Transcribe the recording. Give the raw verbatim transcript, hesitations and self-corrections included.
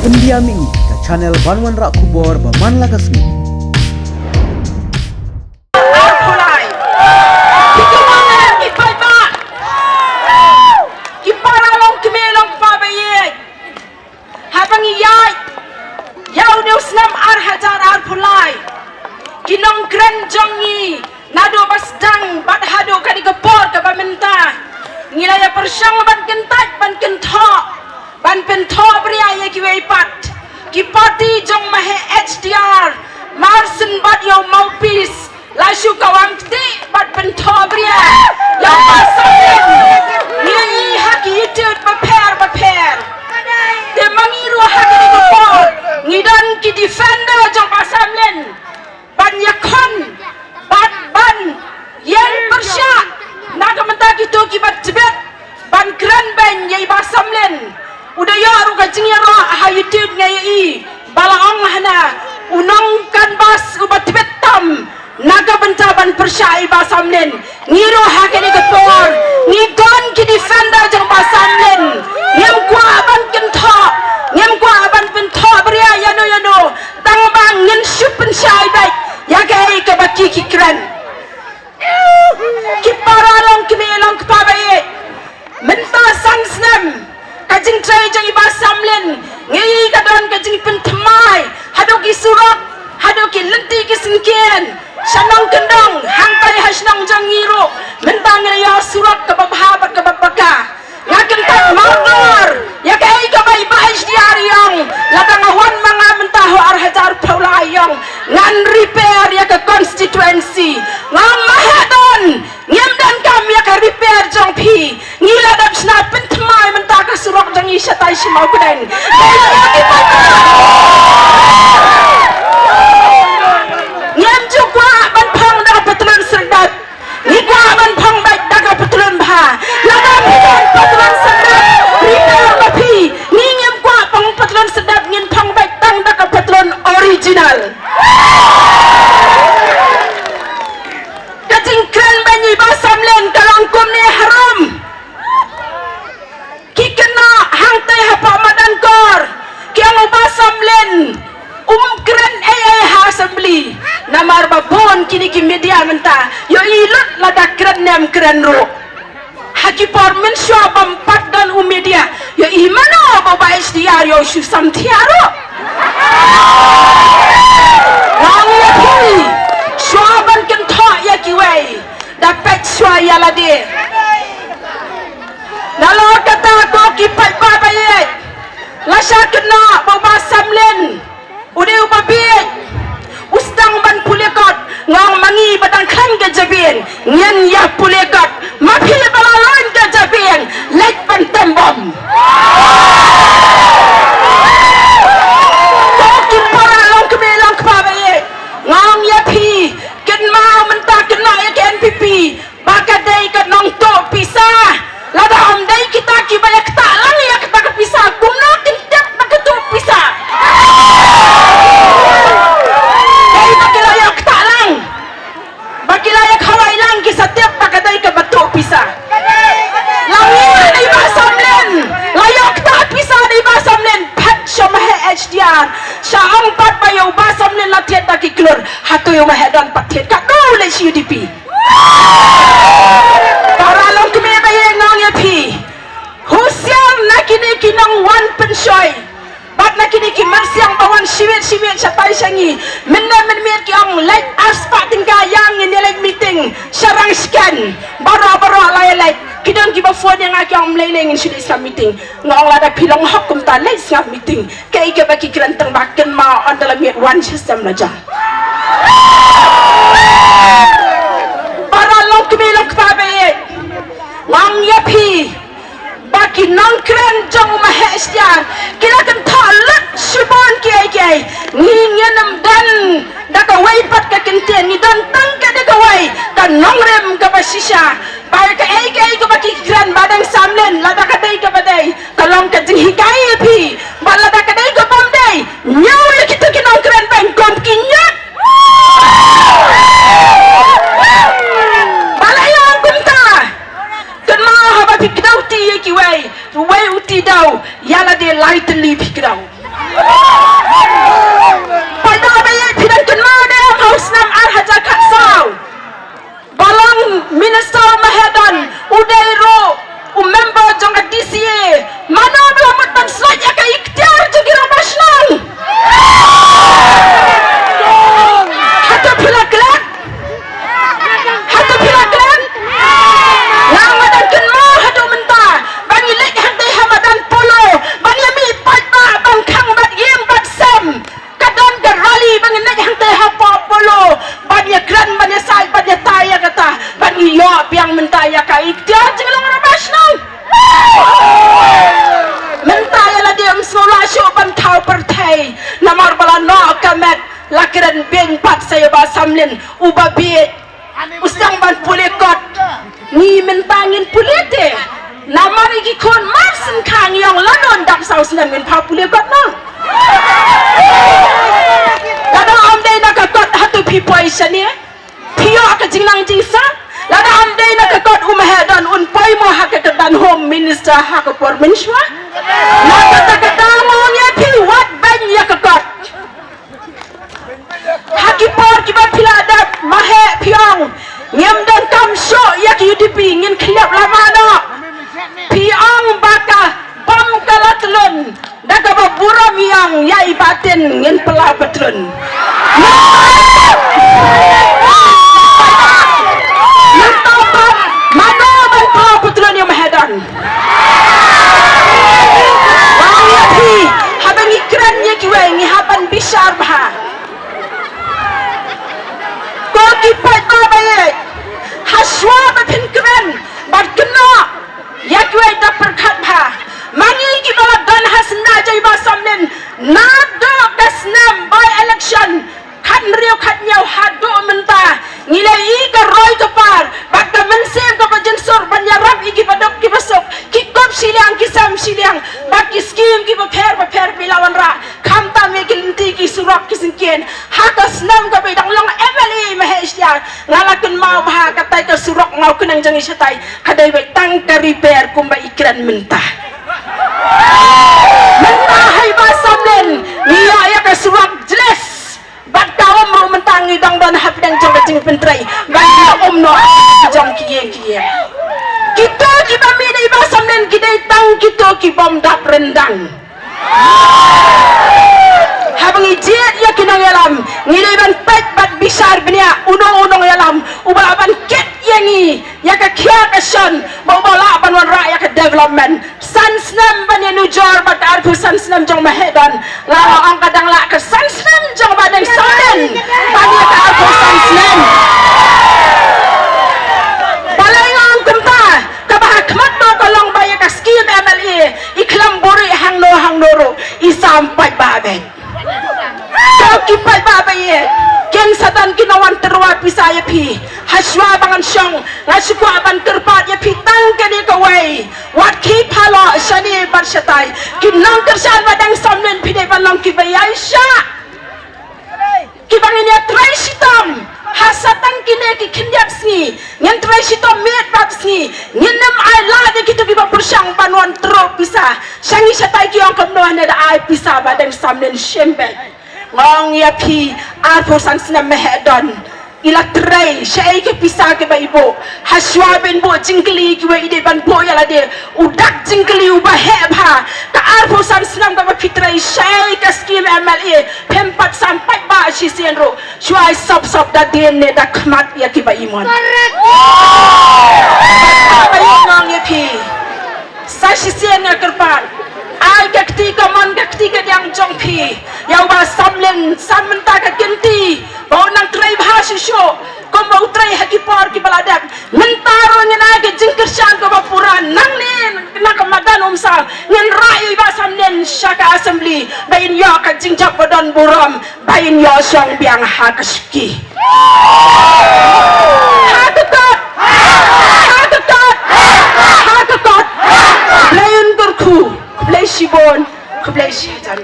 India Mih, ka channel ban wanrah khubor ba man la ka sngi. Arphew lai. Ki kynmaw ne em ki paidbah? Ki para longkmie longkpa ba ïeit. Haba ngi ïaid ïa une u snem ar hajar arphew lai, ki nongkren jong ngi naduh ba sdang bad haduh kane ka por kaba mynta, ngi la ïa pyrshang ban kyntait, ban kynthoh, ban pynthohbria ïa kiwei pat. Ki party jong Mahe H D R, mar syn bad ïa u mouthpiece, la shu kawang kti bad pynthohbria ïa u Bah Samlin. Ngi ïa i ha ki YouTube bapher bapher. Te ma ngi ruh ha kane ka por ngi don ki defender jong Bah Samlin ban ïakhun bad ban ïeng pyrshah na ka bynta kito kiba tbit ban kren beiñ ïa i Bah Samlin. U da ïoh ruh ka jingïaroh ha YouTube nga ïa i ba la ong hana u nong canvass uba tbit tam na ka bynta ban pyrshah ïa i Bah Samlin. Ngi ruh ha kane ka por ngi don ki defender jong Bah Samlin. Ngim kwah ban kynthoh, ngim kwah ban pynthohbria ïano ïano, tang ba ngin shu pynshai beit ïa kaei kaba ki ki kren. Ki para longkmie longkpa ba ïeit, mynta san snem ka jingtrei jong i Bah Samlin, ngi ïa ka don ka jingpynthymmai haduh ki surok, haduh ki lynti ki syngkien, sha nongkyndong, hangtai ha shnong jong ngi ruh mynta ngi la ïoh surok kaba bha bad kaba paka. Nga kyntait marmar ïa kaei kaba i Bah H D R i ong, lada nga wan ma nga mynta ha u ar hajar arphew lai i ong, ngan repair ïa ka constituency. Nga ong Mahe don, ngim donkam ïa ka repair jong phi. Ngi la dep shna pynthymmai mynta ka surok jong ngi shatai sha Mawkdeng. Dei ïa ki paidbah. Ngim ju kwah ban phong da ka patlun syrdat. Ngi kwah ban phong beit da ka patlun bha. Lada phi don patlun syrdat, repair ma phi. Ngi ngim kwah phong patlun syrdat, ngin phong beit tang da ka patlun original. Ka jingkren beiñ ïa i Bah Samlin ka long kumne harum. Ki kynnoh hangtei hapoh Madankor ki ong u Bah Samlin um kren ei ei ha assembly. Namar ba bun kine ki media mynta ïohi lut lada kren ne em kren ruh. Ha ki por mynshuwa bym pat don u media, ïohi mano ba u Bah H D R ïoh shu samthiah ruh. Nga ong ïa phi, shuwa ban kynthoh ïa kiwei, da peit shuwa ïa lade. Nalor kata ko ki paidbah ba ïeit, la shah kynnoh ba u Bah Samlin u dei uba bieit, u sdang ban pule kot. Nga ong ma ngi ba dang khlaiñ ka jabieng ngin ïa pule kot. Ma phi ba la laiñ ka jabieng, leit ban tem bom. Ko ki para longkmie longkpa ba ïeit, nga ong ïa phi, kynmaw mynta kynnoh ïa ka N P P ba ka dei ka nongtuh pisa. Lada ym dei kita kiba ïa ktah lang ïa kata ka pisa, kumno kin tip ba ka tuh pisa? Dei ba ki la ïa ktah lang, ba ki la ïa khawai lang ki sa tip ba ka dei kaba tuh pisa. La ngi dei Bah Samlin, la ïa ktah pisa dei Bah Samlin, phet sha Mahe H D R, sha ong pat ba ïa u Bah Samlin la thied da ki klur, hato ïa u Mahe don pat thied, katno leit sha U D P. Para longkmie ba ïeit, nga ong ïa phi, husiar na kine ki nongwan pynshoi bad na kine ki myrsiang ba wan shiwit shiwit shatai sha ngi. Mynne mynmiet ki ong leit arspah tyngka ïa ngin ïa leit meeting sha Rangshken. Baroh baroh la ïa leit. Ki don kiba phone ïa nga ki ong, Mlei ne ngin shu leit sngap meeting. Nga ong lada phi long hok kumta leit sngap meeting. Kaei kaba ki kren tang ba kynmaw ynda la miet wan sha stem la jong. Para longkmie longkpa ba ïeit, nga ong ïa phi ba ki nongkren jong u Mahesh Diyar ki la kynthoh lut shibun kiei kiei. Ngi ngin ym don da kawei pat ka kyntien, ngi don tang ka da kawei ka nongrim kaba shisha. Ba kaei kaei kaba ki kren ba dang samlin, lada ka dei kaba dei, ka long ka jinghikai ïa phi. Ba lada ka dei ka bym dei, ñiew ïa kita ki nongkren beiñ kum ki ñiut. Ba la ïa ong kumta, kynmaw haba phi kdew ti ïa kiwei, uwei u ti daw, ïa lade lai tylli phi kdew. Paidbah ba ïeit, phi dang kynmaw ne em ha u snem ar hajar khatsaw, ba long minister u Mahadon u dei ruh u member jong ka D C A. Mano ba la mut ban slot ïa ka iktiar jong ki rangbah shnong? Hato phi la klet? Hato phi la klet? Nga nga dang kynmaw haduh mynta ba ngi leit hangtei ha madan polo ban ïa mih paidbah ban khang bad ïing bad sem. Ka don ka rally ba ngin leit hangtei ha polo ban ïa kren, ban ïa said, ban ïa tai ïa kata, ban ïa ïoh biang mynta ïa ka iktiar jinglong rangbah shnong. Mynta ïa lade ym sngew lah shuh ban thaw pyrthei namar ba la noh ka met, la kren beiñ pat sa ïa u Bah Samlin uba bieit. U sdang ban pule kot. Ngi mynta ngin pule te. Namar i ki khun mar sngewkha ngi ong lano ndap saw snem ngin pha pule kot na. Lada ym dei na ka kot hato phi poi shane? Phi ïoh ka jingnang jingsah? Lada ym dei na ka kot u Mahadon un poi mo ha ka kyrdan Home Minister ha ka por mynshuwa? Na kata ka daw nga ong ïa phi wat beiñ ïa ka kot. Ha ki por kiba phi la dep ma heh phi ong ngim donkam shuh ïa ki U D P, ngin khlieh lama noh. Phi ong ba ka bom ka la tlun da kaba burom, i ong ïa i Bah Tin ngin pynlait patlun. Mynta pat mano ban pynlait patlun ïa u Mahadon? Wan ïa phi, haba ngi kren ïa kiwei ngi hap ban bishar bha. Ko ki paidbah ba ïeit, ha shuwa ba phin kren bad kynnoh ïa kiwei, da pyrkhat bha. Ma ngi kiba la don ha syndah jong i Bah Samlin naduh ka snem by election khathynriew khathynñiew haduh mynta, ngi la ïohi ka roi ka par bad ka mynsiem kaba jynsur ban ïarap ïa kiba duk kiba suk, ki kup shiliang ki sem shiliang bad ki skim kiba pher bapher ba la wanrah, khamtam ïa ki lynti ki surok ki syngkien. Ha ka snem kaba i dang long M L A i Maheshliar, nga la kynmaw bha katai ka surok Mawkneng jong ngi shatai ka dei beit tang ka repair kumba i kren mynta. Mynta ha i Bah Samlin ngi ïoh ïa ka surok jles. Bad ka um ruh mynta ngi dang don hapdeng jong ka jingpyntrei ban ïa um noh jong ki ïing ki ïing. Kito kiba mih na i Bah Samlin ki dei tang kito ki bym dap ryndang. Haba ngi jied ïa ki nongïalam ngi dei ban peit bad bishar bniah uno u nongïalam uba lah ban kit ïa ngi ïa ka khia ka shon ba uba lah ban wanrah ïa ka development. San snem ban ïanujor bad ka arphew san snem jong Mahadon. Nga la ong ka dang lah ka san snem jong Bah Deng Samlin ban ïa ka arphew san snem. Balei nga ong kumta? Kaba ha khmat ba ka long ba ïa ka skim M L A i khlem buhrieh hangno hangno ruh i sam paidbah beit. Ko ki paidbah ba ïeit, kin sa don ki nongwan tyrwa pisa ïa phi. Ha shuwa ba ngan shong nga shu kwah ban kyrpad ïa phi tang kane kawei. Wat khie phalot shane bad shatai. Ki nongkyrshan Bah Deng Samlin phi dei ban long kiba ïaishah, kiba ngin ïatrei shitom. Ha sa tang kine ki khyndiat sngi ngin trei shitom miet bad sngi. Ngin ym ai lad ïa kito kiba pyrshang ban wan tyrwa pisa. Sha ngi shatai ki ong kumno ne da ai pisa Bah Deng Samlin shim beit. Nga ong ïa phi, arphew san snem Mahadon i la trei, shaei ka pisa kaba i buh? Ha shuwa ban buh jingkylli kiwei i dei ban buh ïa lade u dak jingkylli uba heh bha. Ka arphew san snem kaba phi trei, shaei ka skim M L A? Phim pat sam paidbah shisien ruh. Shuwa i sop sop da dien ne da khmat ïa kiba i mon. Paidbah ba ïeit, nga ong ïa phi, sa shisien nga kyrpad, ai ka kti kamon ka kti kadiang jong phi ïa u Bah Samlin. Sa mynta ka kynti ba u nang trei bha shuh shuh kumba u trei ha ki por kiba la dep. Mynta ruh ngin ai ka jingkyrshan kaba pura, nangne na ka madan Umsaw ngin rah ïa i Bah Samlin sha ka assembly ba in ïoh ka jingjop ba don burom. Ba in ïoh shong biang ha ka shuki. Ha ka kot! Ha ka kot! Ha ka kot! Khublei un kyrkhu, khublei shibun, khublei shihajar.